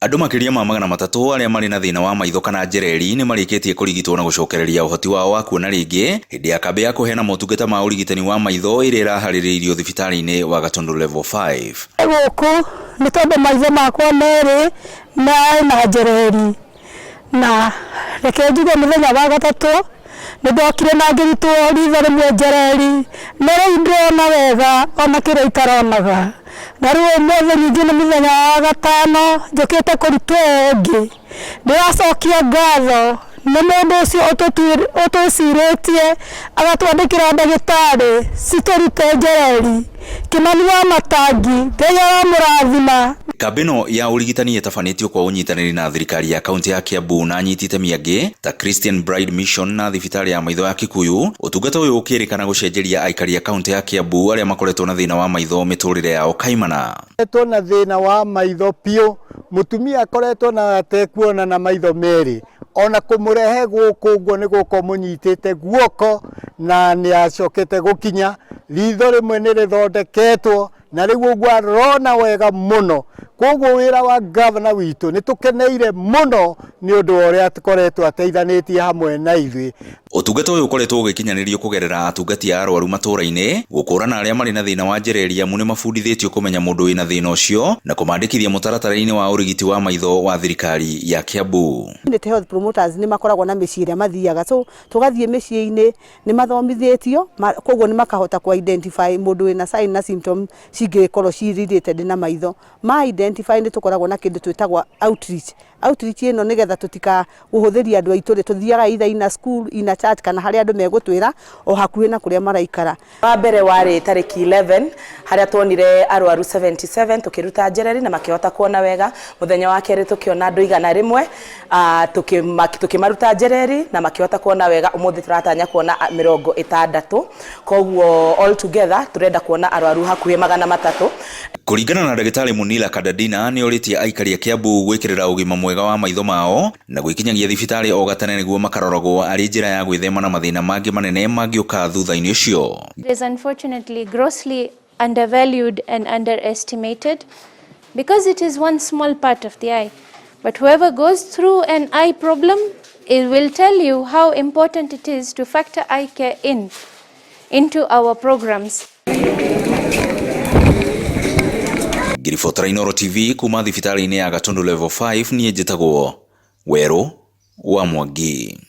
Andũ makĩria ma 300 arĩa marĩ na thĩna wa maitho kana njereri nĩ marĩkĩtie kũrigitwo na gũcokereria ũhoti wao wa kuona rĩngĩ hĩndĩ ya kambĩ ya kũheana motungata ma ũrigitani wa maitho ĩrĩa ĩraharĩrĩirio thibitarĩ-inĩ wa Gatundu Level 5. Gũkũ nĩ tondũ maitho makwa merĩ na njereri, na reke njuge mũthenya wa gatatũ nĩ ndokire na ngĩrutwo ritho rĩmwe njereri, na rĩu ndĩrona wega ona kĩrĩa itaronaga. Na rĩu ũmũthĩ ningĩ nĩ mũthenya wa gatano njũkĩte kũrutwo ũngĩ. Ndĩracokia ngatho nĩ mũndũ ũcio ũtwĩcirĩtie agatwandĩkĩra ndagĩtarĩ citũrute njereri. Kĩmani wa Matangi, Ngai aramũrathima. Kambĩ ĩno ya ũrigitani ĩtabanĩtio kwa ũnyitanĩri na thirikari ya kaunti ya Kiambu na anyiti itemi angĩ ta Christian Bride Mission na thibitarĩ ya maitho ya Kikuyu. Ũtungata ũyũ ũkĩrĩkana gũcenjeria aikari a kaunti ya Kiambu arĩa makoretwo na thĩna wa maitho mĩtũrĩre yao kaimana. Akoretwo na thĩna wa maitho biũ, mũtumia akoretwo na atekuona na maitho merĩ, ona kũmũrehe gũkũ ũguo nĩ gũka ũmũnyitĩte guoko na nĩ acokete gũkinya, ritho rĩmwe nĩ rĩthondeketwo na rĩu ũguo arona wega mũno. Koguo wĩra wa gavana witũ nĩ tũkeneire mũno nĩ ũndũ wa ũrĩa akoretwo ateithanĩtie hamwe na ithuĩ. Ũtungata ũyũ ũkoretwo ũgĩkinyanĩrio kũgerera atungati a arwaru matũũra-inĩ gũkũrana arĩa marĩ na thĩna wa njereri amu nĩ mabundithĩtio kũmenya mũndũ wĩna thĩna ũcio na kũmandĩkithia mũtaratara-inĩ wa ũrigiti wa maitho wa thirikari ya Kiambu. Community health promoters nĩ makoragwo na mĩciĩ ĩrĩa mathiaga, so tũgathiĩ mĩciĩ-inĩ nĩ mathomithĩtio, koguo nĩ makahota kũ identify mũndũ wĩna sign na symptom cingĩkorwo ci related na maitho. Ma identify nĩ tũkoragwo na kĩndũ twĩtagwo outreach. Outreach ĩno nĩgetha tũtika gũhũthĩria andũ aitũ rĩ, tũthiaga either in a school, in a church kana harĩa andũ megũtwĩra o hakuhĩ na kũrĩa maraikara. Wa mbere warĩ tarĩki 11 harĩa tuonire arwaru 77 tũkĩruta njereri na makĩhota kuona wega. Mũthenya wa kerĩ tũkĩona andũ 100, tũkĩmaruta njereri na makĩhota kuona wega. Ũmũthĩ tũratanya kuona 60, koguo all together tũrenda kuona arwaru hakuhĩ 300. Kũringana na ndagĩtarĩ Munila Kadadina nĩ orĩtie aikari a Kiambu gwĩkĩrĩra ũgima mwega wa maitho mao na gwĩkinyagia thibitarĩ o gatene nĩguo makaroragwo arĩ njĩra ya gwĩthema na mathĩna mangĩ manene mangĩũka thutha-inĩ ũcio. It is unfortunately grossly undervalued and underestimated because it is one small part of the eye. But whoever goes through an eye problem, it will tell you how important it is to factor eye care into our programs. Ngĩribotera Inooro TV kuma thibitarĩ-inĩ ya Gatundu Level 5, niĩ njĩtagwo Werũ wa Mwangi.